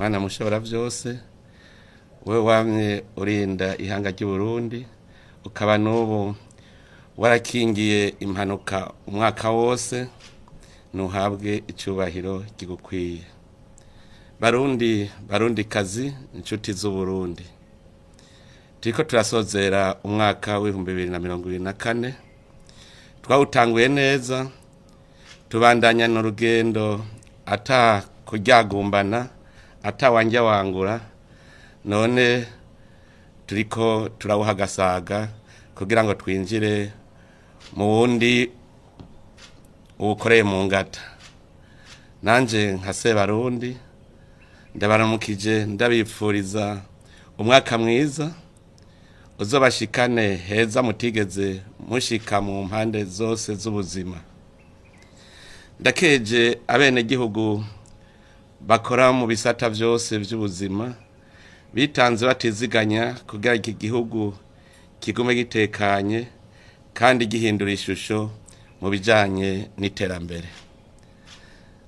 Mana mushobora byose, wowe wamye urinda ihanga ry'Uburundi, ukaba n'ubu warakingiye impanuka umwaka wose, ntuhabwe icyubahiro kigukwiye. Barundi, barundi kazi, inshuti z'Uburundi, turiko turasozera umwaka w'2024. Twawutanguye neza, tubandanya n'urugendo ata kuryagumbana, ata wanjya wangura. None turiko turawuhagasaga kugira ngo twinjire mu wundi uwukoreye mu ngata. Nanje nka Sebarundi ndabaramukije, ndabipfuriza umwaka mwiza uzobashikane heza mutigeze mushika mu mpande zose z'ubuzima. Ndakeje abenegihugu bakora mu bisata vyose vy'ubuzima, bitanze batiziganya kugira iki gihugu kigume gitekanye kandi gihindura ishusho mu bijanye n'iterambere.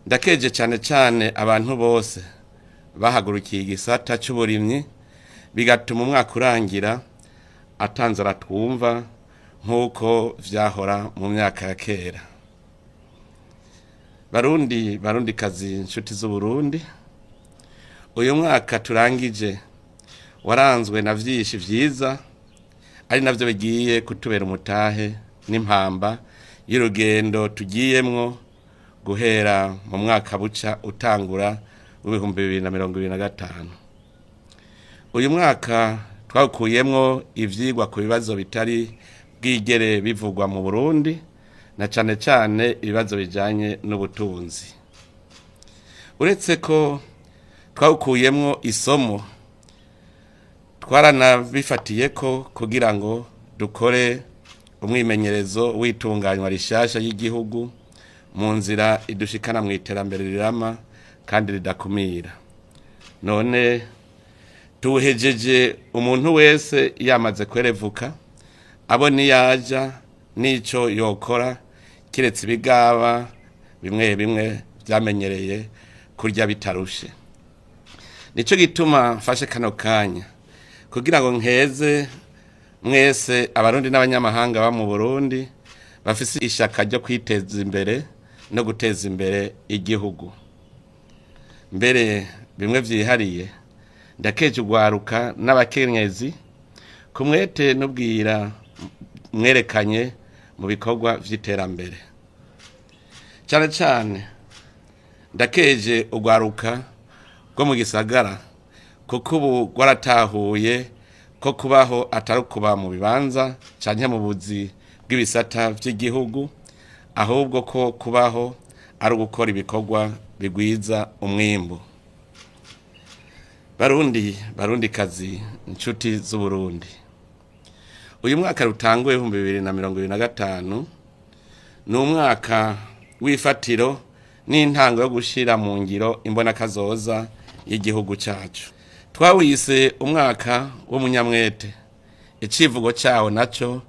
Ndakeje cane cane abantu bose bahagurukiye igisata c'uburimyi, bigatuma umwaka urangira atanzara twumva nk'uko vyahora mu myaka ya kera. Barundi, barundi kazi, inshuti z'Uburundi, uyu mwaka turangije waranzwe na vyinshi vyiza, ari navyo bigiye kutubera umutahe n'impamba y'urugendo tugiyemwo guhera mu mwaka buca utangura w'2025. Uyu mwaka twawukuyemwo ivyigwa ku bibazo bitari bwigere bivugwa mu Burundi, na cane cane ibibazo bijanye n'ubutunzi. Uretse ko twawukuyemwo isomo, twaranabifatiye ko kugira ngo dukore umwimenyerezo w'itunganywa rishasha y'igihugu mu nzira idushikana mu iterambere rirama kandi ridakumira. None tuwuhejeje umuntu wese yamaze kwerevuka, abo niyaja n'ico yokora, kiretse ibigaba bimwe bimwe vyamenyereye kurya bitarushe. Nico gituma mfashe kano kanya kugira ngo nkeze mwese Abarundi n'abanyamahanga ba mu Burundi bafise ishaka ryo kwiteza imbere no guteza imbere igihugu. Mbere bimwe vyihariye, ndakeje ugwaruka n'abakenyezi kumwete n'ubwira mwerekanye mu bikorwa vy'iterambere. Cane cane ndakeje ugwaruka rwo mu gisagara, kuko ubu rwaratahuye ko kubaho atari kuba mu bibanza canke mu buzi bw'ibisata vy'igihugu, ahubwo ko kubaho ari ugukora ibikorwa bigwiza umwimbu. Barundi, barundi kazi, inshuti z'Uburundi, uyu mwaka rutanguye 2025 ni umwaka w'ifatiro n'intango yo gushira mu ngiro imbonakazoza y'igihugu cacu. Twawise umwaka w'umunyamwete, icivugo cawo naco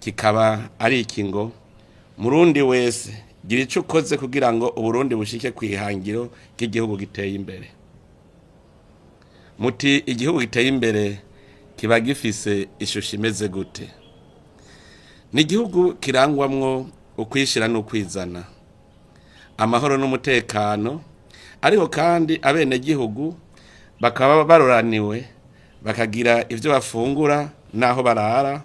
kikaba ari iki ngo: "Murundi wese, gira ico ukoze kugira ngo Uburundi bushike kw'ihangiro ry'igihugu giteye imbere." Muti igihugu giteye imbere kiba gifise ishusho imeze gute? Ni igihugu kirangwamwo ukwishira n'ukwizana, amahoro n'umutekano, ariko kandi abenegihugu bakaba baroraniwe, bakagira ivyo bafungura n'aho barara,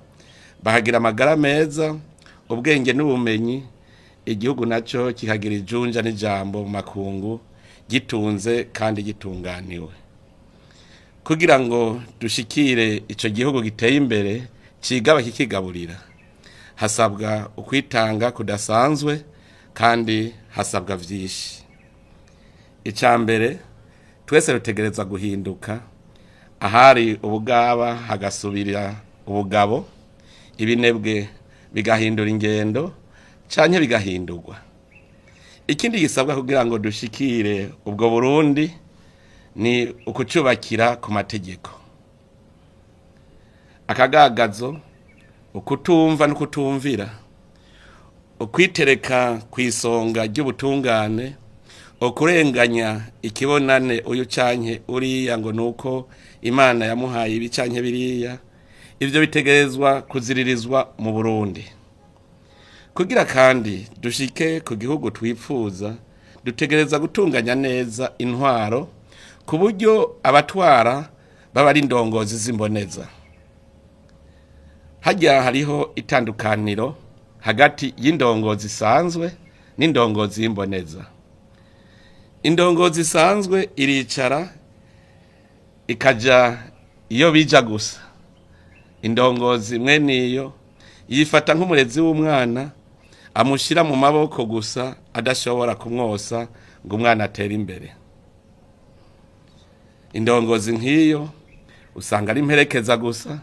bakagira amagara meza, ubwenge n'ubumenyi, igihugu naco kikagira ijunja n'ijambo mu makungu, gitunze kandi gitunganiwe. Kugira ngo dushikire ico gihugu giteye imbere cigaba kikigaburira, hasabwa ukwitanga kudasanzwe kandi hasabwa vyinshi. Ica mbere, twese rutegerezwa guhinduka, ahari ubugaba hagasubira ubugabo, ibinebwe bigahindura ingendo canke bigahindurwa. Ikindi gisabwa kugira ngo dushikire ubwo Burundi ni ukucubakira ku mategeko. Akagagazo, ukutumva no kutumvira, ukwitereka ku isonga ry'ubutungane, Ukurenganya ikibonane uyu canke uriya ngo nuko Imana yamuhaye ibi canke biriya, ivyo bitegerezwa kuziririzwa mu Burundi. Kugira kandi dushike ku gihugu twipfuza, dutegereza gutunganya neza intwaro ku buryo abatwara baba ari indongozi z'imboneza. Harya hariho itandukaniro hagati y'indongozi isanzwe n'indongozi y'imboneza. Indongozi isanzwe iricara ikaja iyo bija gusa. Indongozi mwene iyo yifata nk'umurezi w'umwana amushyira mu maboko gusa, adashobora kumwosa ngo umwana atere imbere. Indongozi nk'iyo usanga ari imperekeza gusa,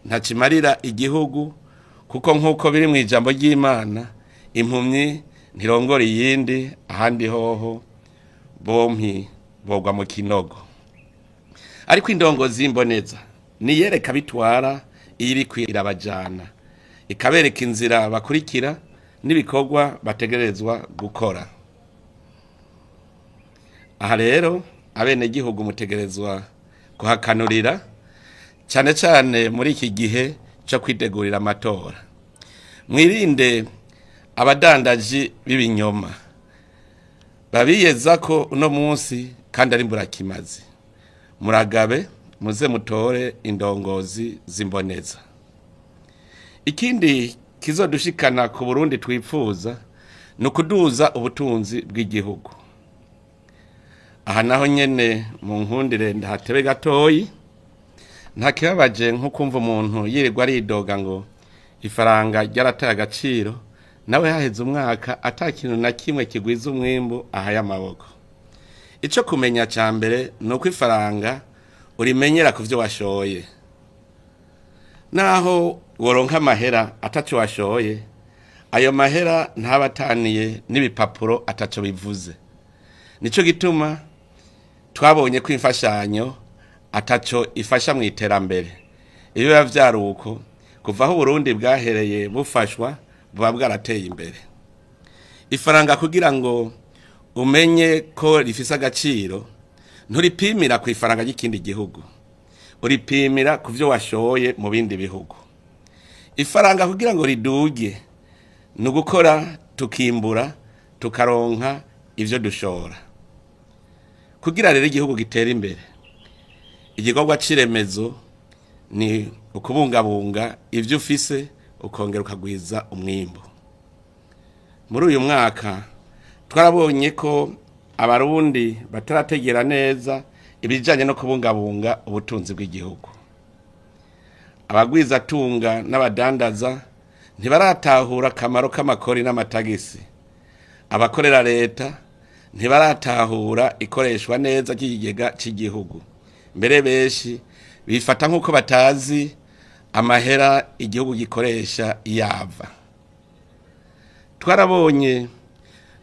ntakimarira igihugu, kuko nk'uko biri mu ijambo ry'Imana, impumyi ntirongora iyindi, ahandi hoho bompi bogwa mu kinogo. Ariko indongozi y'imboneza niyereka bitwara iyo iriko irabajana, ikabereka inzira bakurikira n'ibikorwa bategerezwa gukora. Aha rero abenegihugu mutegerezwa kuhakanurira cyane cyane muri iki gihe cyo kwitegurira amatora. Mwirinde abadandaji b'ibinyoma babiyeza ko uno munsi kandi ari mburakimazi. Muragabe muze mutore indongozi z'imboneza. Ikindi kizodushikana ku Burundi twipfuza ni ukuduza ubutunzi bw'igihugu. Aha naho nyene mu nkundire ndahatebe gatoyi. Nta kibabaje nko kumva umuntu yirirwa aridoga ngo ifaranga ryarataye agaciro, nawe haheze umwaka ata kintu na kimwe kigwiza umwimbu ahaye amaboko. Ico kumenya ca mbere ni uko ifaranga urimenyera ku vyo washoye. Naho woronka amahera ataco washoye, ayo mahera ntaba ataniye n'ibipapuro ataco bivuze. Nico gituma twabonye ko imfashanyo ataco ifasha mu iterambere. Iyo biba vyari uko, kuva aho Uburundi bwahereye bufashwa buba bwarateye imbere. Ifaranga kugira ngo umenye ko rifise agaciro, nturipimira ku ifaranga ry'ikindi gihugu, uripimira ku vyo washoye mu bindi bihugu. Ifaranga kugira ngo riduge ni ugukora tukimbura, tukaronka ivyo dushora. Kugira rero igihugu gitere imbere, igikorwa c'iremezo ni ukubungabunga ivyo ufise, ukongera ukagwiza umwimbu. Muri uyu mwaka twarabonye ko Abarundi batarategera neza ibijanye no kubungabunga ubutunzi bw'igihugu. Abagwizatunga n'abadandaza ntibaratahura akamaro k'amakori n'amatagisi. Abakorera leta ntibaratahura ikoreshwa neza ry'ikigega cy'igihugu. Mbere benshi bifata nk'uko batazi amahera igihugu gikoresha yava. Twarabonye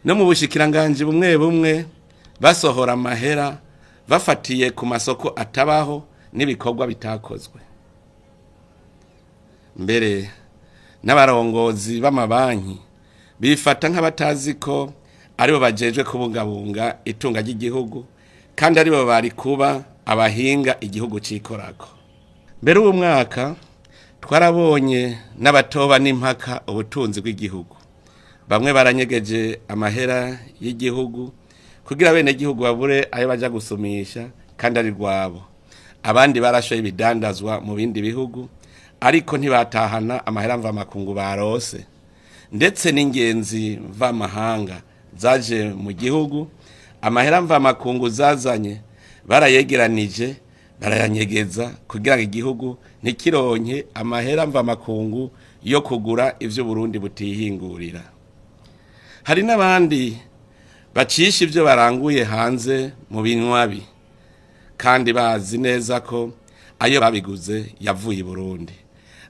no mu bushikiranganji bumwe bumwe basohora amahera bafatiye ku masoko atabaho n'ibikorwa bitakozwe. Mbere n'abarongozi b'amabanki bifata nk'abatazi ko aribo bajejwe kubungabunga itunga ry'igihugu, kandi aribo bari kuba abahinga igihugu cikorako. Mbere uwo mwaka twarabonye n'abatoba n'impaka ubutunzi bw'igihugu. Bamwe baranyegeje amahera y'igihugu kugira bene gihugu babure ayo baja gusumisha kandi ari rwabo. Abandi barashoye ibidandazwa mu bindi bihugu, ariko ntibatahana amahera mvamakungu barose. Ndetse n'ingenzi mvamahanga zaje mu gihugu, amahera mvamakungu zazanye barayegeranije barayanyegeza kugira ngo igihugu ntikironke amahera mvamakungu yo kugura ivyo Burundi butihingurira. Hari n'abandi bacisha ivyo baranguye hanze mu binywabi, kandi bazi neza ko ayo babiguze yavuye i Burundi.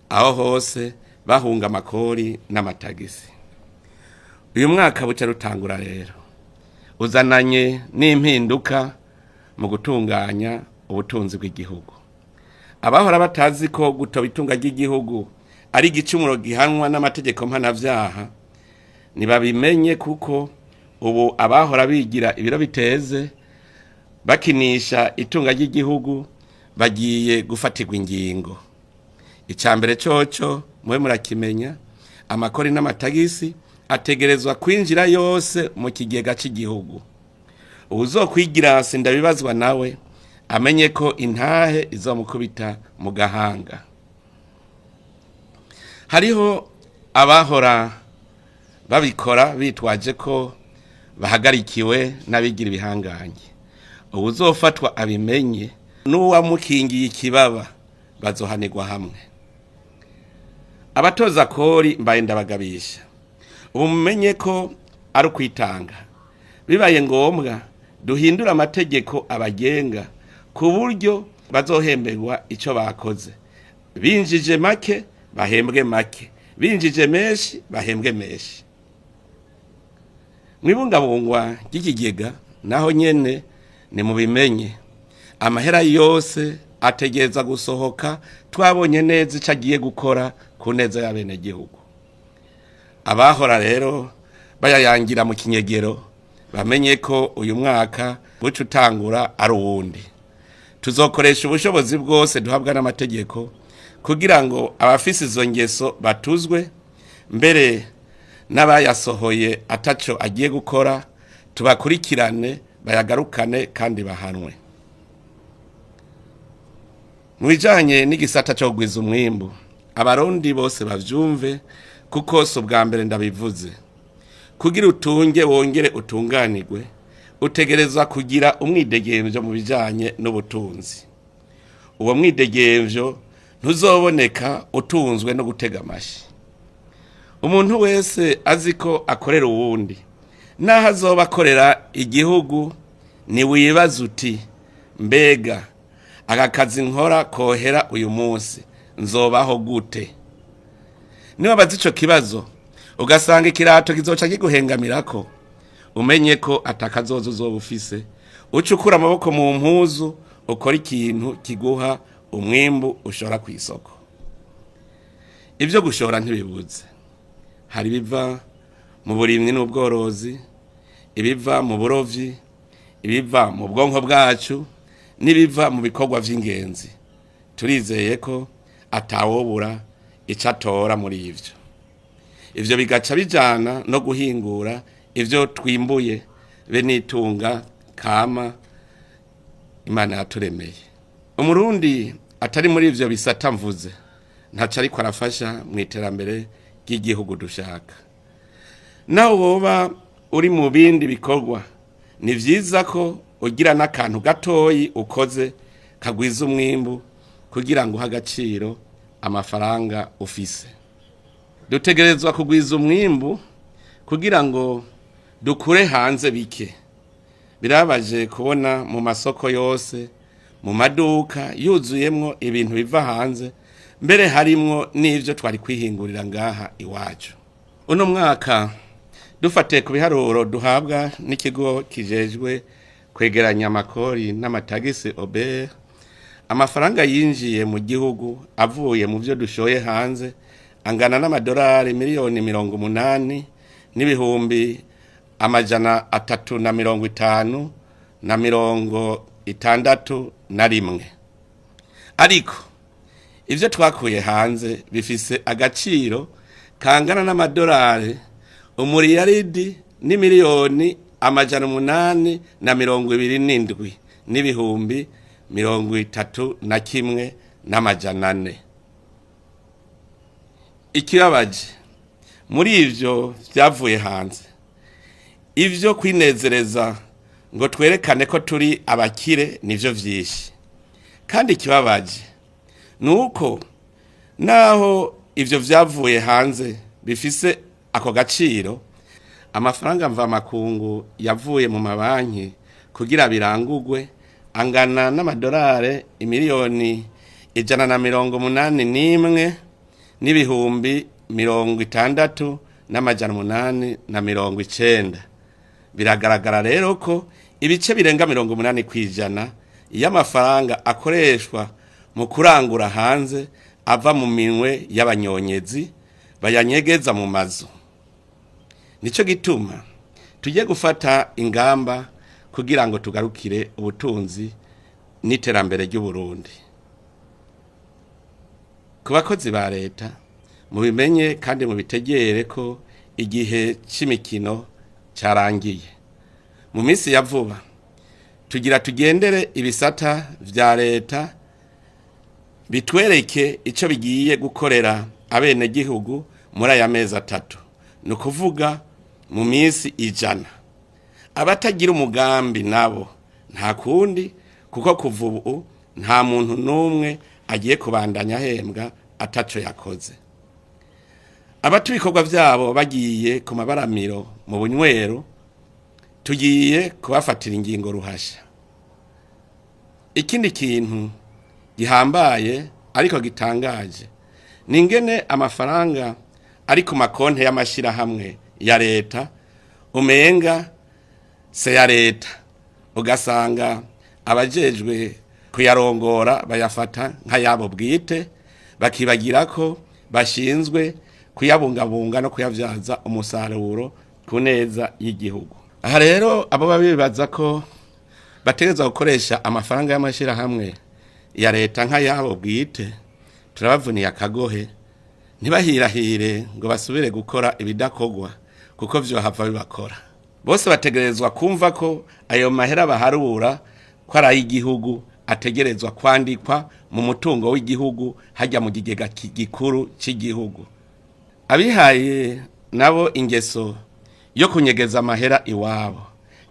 Aho hose bahunga amakori n'amatagisi. Uyu mwaka buca rutangura rero uzananye n'impinduka mu gutunganya ubutunzi bw'igihugu. Abahora batazi ko gutoba itunga ry'igihugu ari igicumuro gihanwa n'amategeko mpanavyaha ntibabimenye, kuko Ubu abahora bigira ibiro biteze bakinisha itunga ry'igihugu bagiye gufatirwa ingingo. Icya mbere coco mube murakimenya, amakori n'amatagisi ategerezwa kwinjira yose mu kigega cy'igihugu. Uwuzokwigira sindabibazwa nawe amenye ko intahe izomukubita mu gahanga. Hariho abahora babikora bitwaje ko bahagarikiwe n'abigira ibihangange. Uwuzofatwa abimenye n'uwamukingiye ikibaba bazohanirwa hamwe. Abatoza kori mbaye ndabagabisha, ubu mumenye ko ari ukwitanga. Bibaye ngombwa duhindure amategeko abagenga ku buryo bazohemberwa icyo bakoze. Binjije make bahembwe make, binjije menshi bahembwe menshi. Mwibungabungwa ry'ikigega naho nyene ni mubimenye, amahera yose ategereza gusohoka twabonye neza icyo agiye gukora ku neza y'abenegihugu. Abahora rero bayayangira mu kinyegero bamenye ko uyu mwaka buca utangura ari uwundi. Tuzokoresha ubushobozi bwose duhabwa n'amategeko kugira ngo abafise izo ngeso batuzwe, mbere n'abayasohoye ataco agiye gukora tubakurikirane bayagarukane kandi bahanwe. Mu bijanye n'igisata cyo kugwiza umwimbu, abarundi bose bavyumve kuko si ubwa mbere ndabivuze. Kugira utunge wongere utunganirwe, utegerezwa kugira umwidegemvyo mu bijanye n'ubutunzi. Uwo mwidegemvyo ntuzoboneka utunzwe no gutega amashi. Umuntu wese azi ko akorera uwundi, naho azoba akorera igihugu, ntiwibaze uti mbega aka kazi nkora kohera uyu munsi nzobaho gute? Niba bazi ico kibazo ugasanga ikirato kizoca kiguhengamirako, umenye ko atakazoza uzoba ufise. Uca ukura amaboko mu mpuzu ukora ikintu kiguha umwimbu ushora ku isoko. Ibyo gushora ntibibuze. Hari ibiva mu burimyi n'ubworozi, ibiva mu burovyi, ibiva mu bwonko bwacu n'ibiva mu bikorwa vy'ingenzi. Turizeye ko atawobura ico atora muri ivyo. Ivyo bigaca bijana no guhingura ivyo twimbuye be n'itunga kama Imana yaturemeye. Umurundi atari muri ivyo bisata mvuze ntaco ariko arafasha mu iterambere ry'igihugu dushaka. Naho woba uri mu bindi bikorwa, ni vyiza ko ugira n'akantu gatoyi ukoze kagwiza umwimbu kugira ngo uhe agaciro amafaranga ufise. Dutegerezwa kugwiza umwimbu kugira ngo dukure hanze bike. Birabaje kubona mu masoko yose, mu maduka yuzuyemwo ibintu biva hanze, mbere harimwo n'ivyo twari kwihingurira ngaha iwacu. Uno mwaka dufatiye ku biharuro duhabwa n'ikigo kijejwe kwegeranya amakori n'amatagisi OBR, amafaranga yinjiye mu gihugu avuye mu vyo dushoye hanze angana n'amadolari 80,350,000 361. Ariko ivyo twakuye hanze bifise agaciro kangana n'amadolari 1,827,031 400. Ikibabaje muri ivyo vyavuye hanze, ivyo kwinezereza ngo twerekane ko turi abakire nivyo vyinshi. Kandi ikibabaje nuko naho ivyo vyavuye hanze bifise ako gaciro, amafaranga mvamakungu yavuye mu mabanki kugira birangugwe angana n'amadolari 181,608 890. Biragaragara rero ko ibice birenga 80% y'amafaranga akoreshwa mu kurangura hanze ava mu minwe y'abanyonyezi bayanyegeza mu mazu. Nico gituma Tujye gufata ingamba kugira ngo tugarukire ubutunzi n'iterambere ry'Uburundi. Ku bakozi ba leta, mubimenye kandi mubitegere ko igihe c'imikino carangiye. Mu minsi ya vuba tugira tugendere ibisata vya leta bitwereke ico bigiye gukorera abenegihugu muri aya mezi 3, ni ukuvuga mu minsi 100. Abatagira umugambi nabo nta kundi, kuko kuva ubu nta muntu n'umwe agiye kubandanya ahembwa ataco yakoze. Abata ibikorwa vyabo bagiye ku mabaramiro mu bunywero, tugiye kubafatira ingingo ruhasha. Ikindi kintu gihambaye ariko gitangaje ni ingene amafaranga ari ku makonte y'amashirahamwe ya leta umenga se ya leta, ugasanga abajejwe kuyarongora bayafata nk'ayabo bwite, bakibagira ko bashinzwe kuyabungabunga no kuyavyaza umusaruro ku neza y'igihugu. Aha rero abo babibaza ko bategerezwa gukoresha amafaranga y'amashirahamwe ya leta nk'ayabo bwite, turabavuniye akagohe, ntibahirahire ngo basubire gukora ibidakogwa kuko vyohava bibakora. Bose bategerezwa kumva ko ayo mahera baharura ko ari ay'igihugu, ategerezwa kwandikwa mu mutungo w'igihugu hajya mu kigega gikuru c'igihugu. Abihaye nabo ingeso yo kunyegeza amahera iwabo,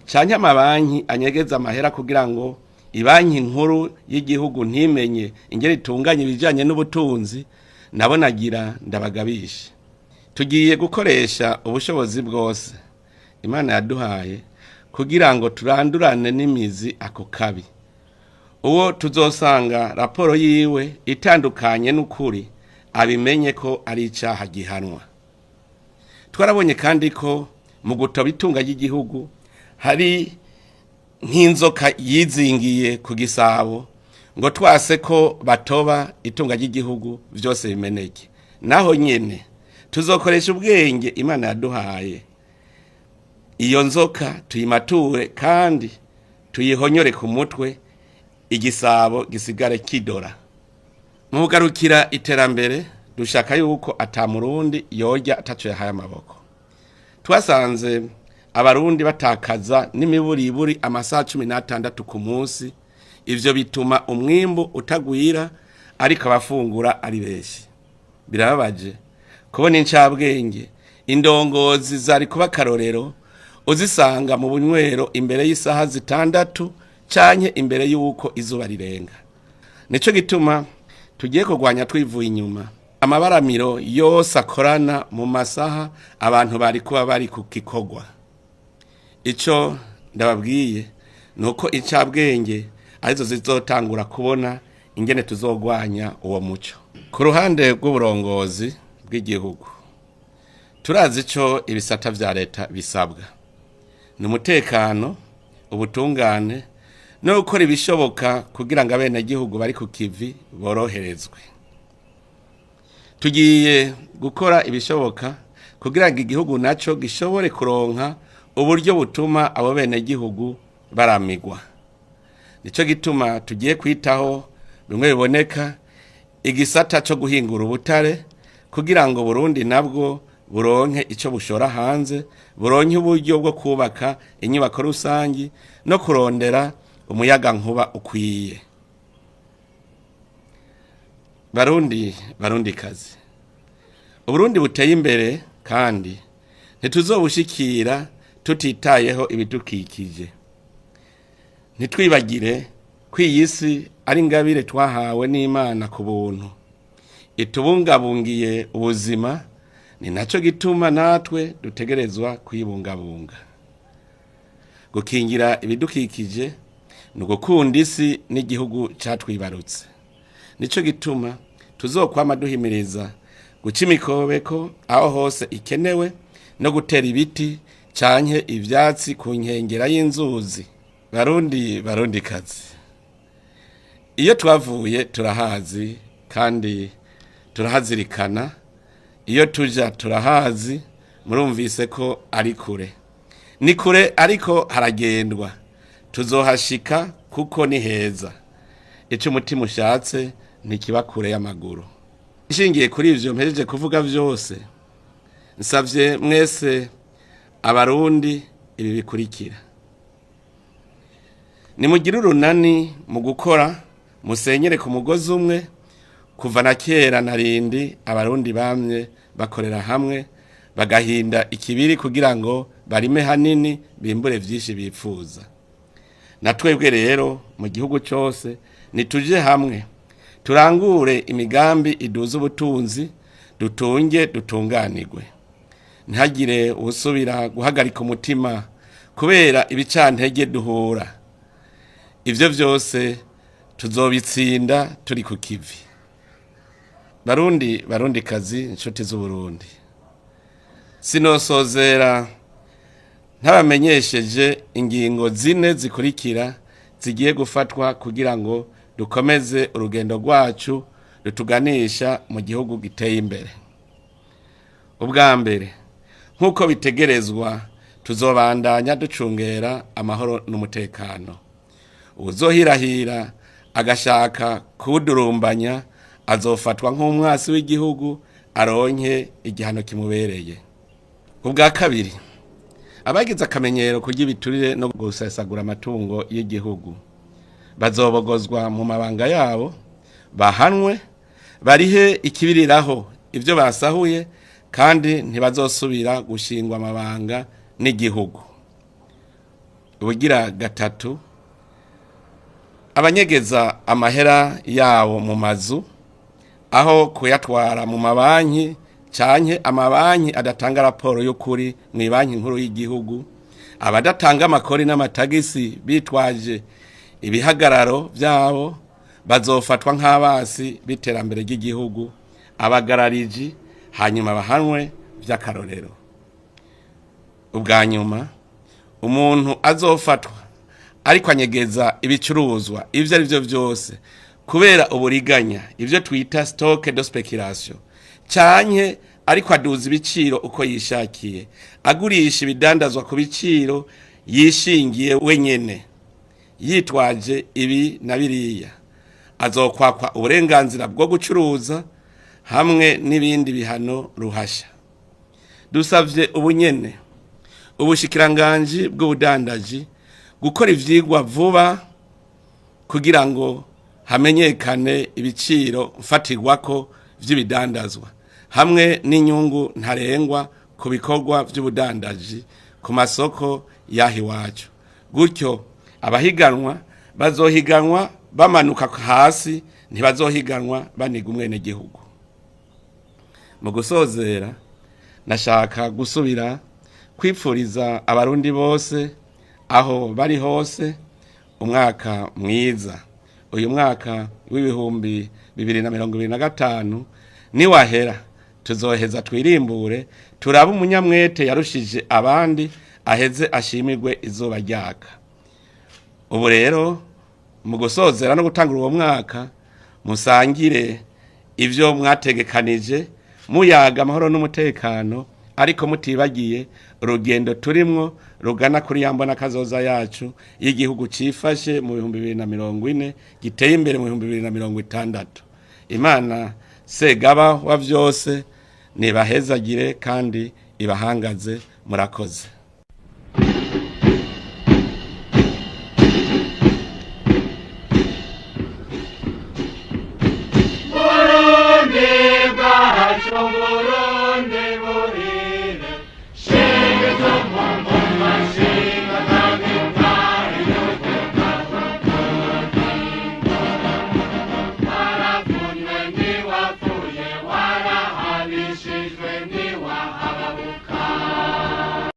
canke amabanki anyegeza amahera kugira ngo ibanki nkuru y'igihugu ntimenye ingene itunganya ibijanye n'ubutunzi, nabo nagira ndabagabisha. Tugiye gukoresha ubushobozi bwose Imana yaduhaye kugira ngo turandurane n'imizi ako kabi. Uwo tuzosanga raporo yiwe itandukanye n'ukuri, abimenye ko ari icaha gihanwa. Twarabonye kandi ko mu gutoba itunga ry'igihugu hari nk'inzoka yizingiye ku gisabo, ngo twase ko batoba itunga ry'igihugu vyose bimeneke. Naho nyene tuzokoresha ubwenge Imana yaduhaye, iyo nzoka tuyimature kandi tuyihonyore ku mutwe, igisabo gisigare kidora. Mu kugarukira iterambere dushaka yuko ata murundi yorya ataco yahaye amaboko. Twasanze abarundi batakaza n'imiburiburi amasaha 16 ku munsi. Ivyo bituma umwimbu utagwira ariko abafungura ari benshi. Birababaje kubona incabwenge indongozi zari kuba karorero uzisanga mu bunywero imbere y'isaha 6 canke imbere y'uko izuba rirenga. Nico gituma tugiye kurwanya twivuye inyuma amabaramiro yose akorana mu masaha abantu bari kuba bari ku kikogwa. Ico ndababwiye nuko incabwenge arizo zizotangura kubona ingene tuzogwanya uwo muco. Ku ruhande rw'uburongozi bw'igihugu, turazi ico ibisata vya leta bisabwa: ni umutekano, ubutungane no gukora ibishoboka kugira ngo abenegihugu bari ku kivi boroherezwe. Tugiye gukora ibishoboka kugira ngo igihugu naco gishobore kuronka uburyo butuma abo benegihugu baramigwa. Nico gituma tugiye kwitaho bimwe biboneka igisata co guhingura ubutare, kugira ngo Burundi nabwo buronke ico bushora hanze, buronke uburyo bwo kubaka inyubako rusangi no kurondera umuyaga nkuba ukwiye. Barundi, Barundikazi, Uburundi buteye imbere kandi ntituzobushikira tutitayeho ibidukikije. Ntitwibagire ko iyi si ari ingabire twahawe n'Imana ku buntu, itubungabungiye ubuzima. Ni naco gituma natwe dutegerezwa kuyibungabunga. Gukingira ibidukikije ni ugukunda isi n'igihugu catwibarutse. Nico gituma tuzokwama duhimiriza guca imikobeko aho hose ikenewe no gutera ibiti canke ivyatsi ku nkengera y'inzuzi. Barundi, Barundikazi, iyo twavuye turahazi kandi turahazirikana, iyo tuja turahazi, murumvise ko ari kure. Ni kure ariko haragendwa, tuzohashika kuko ni heza. Ico umutima ushatse ntikiba kure y'amaguru. Ishingiye kuri ivyo mpejeje kuvuga vyose, nsavye mwese abarundi ibi bikurikira: nimugire urunani mu gukora, musenyere ku mugozi umwe. Kuva na kera narindi abarundi bamye bakorera hamwe, bagahinda ikibiri kugira ngo barime hanini, bimbure vyinshi bipfuza. Na twebwe rero mu gihugu cyose nituje hamwe, turangure imigambi iduza ubutunzi, dutunge dutunganirwe. Ntihagire uwusubira guhagarika umutima kubera ibicantege duhura. Ivyo vyose tuzobitsinda turi ku kivi. Barundi, barundi kazi, inshuti z'Uburundi, sinosozera ntabamenyesheje ingingo zine zikurikira zigiye gufatwa kugira ngo dukomeze urugendo rwacu rutuganisha mu gihugu giteye imbere. Ubwa mbere, nk'uko bitegerezwa, tuzobandanya ducungera amahoro n'umutekano. Uwuzohirahira agashaka kuwudurumbanya azofatwa nk'umwasi w'igihugu, aronke igihano kimubereye. Ubwa kabiri, abagize akamenyero kurya ibiturire no gusesagura amatungo y'igihugu bazobogozwa mu mabanga yabo, bahanwe, barihe ikibiriraho ibyo basahuye, kandi ntibazosubira gushingwa amabanga n'igihugu. Ubugira gatatu, abanyegeza amahera yabo mu mazu aho kuyatwara mu mabanki, canke amabanki adatanga raporo y'ukuri mu banki nkuru y'igihugu, abadatanga amakori n'amatagisi bitwaje ibihagararo byabo, bazofatwa nk'abasi b'iterambere ry'igihugu, abagarariji, hanyuma bahanwe by'akarorero. Ubwa nyuma, umuntu azofatwa ariko anyegeza ibicuruzwa ibyo ari byo byose kubera uburiganya, ibyo twita stock de spéculation, canke ariko aduza ibiciro uko yishakiye, agurisha ibidandazwa ku biciro yishingiye wenyene yitwaje ibi na biriya, azokwakwa uburenganzira bwo gucuruza hamwe n'ibindi bihano ruhasha. Dusavye ubunyene ubushikiranganji bw'ubudandaji gukora ivyigwa vuba kugira ngo hamenyekane ibiciro mfatirwako vy'ibidandazwa hamwe n'inyungu ntarengwa ku bikorwa vy'ubudandaji ku masoko y'aha iwacu. Gutyo abahiganwa bazohiganwa bamanuka hasi, ntibazohiganwa baniga umwenegihugu. Mu gusozera, nashaka gusubira kwipfuriza abarundi bose aho bari hose umwaka mwiza. Uyu mwaka w'2025 niwahera, tuzoheza twirimbure, turabe umunyamwete yarushije abandi, aheze ashimirwe izuba ryaka. Ubu rero mu gusozera no gutangura uwo mwaka, musangire ivyo mwategekanije, muyaga amahoro n'umutekano, ariko mutibagiye urugendo turimwo rugana kuri ya mbona kazoza yacu y'igihugu cifashe mu 2040, giteye imbere mu 2060. Imana Segaba wa vyose nibahezagire kandi ibahangaze. Murakoze.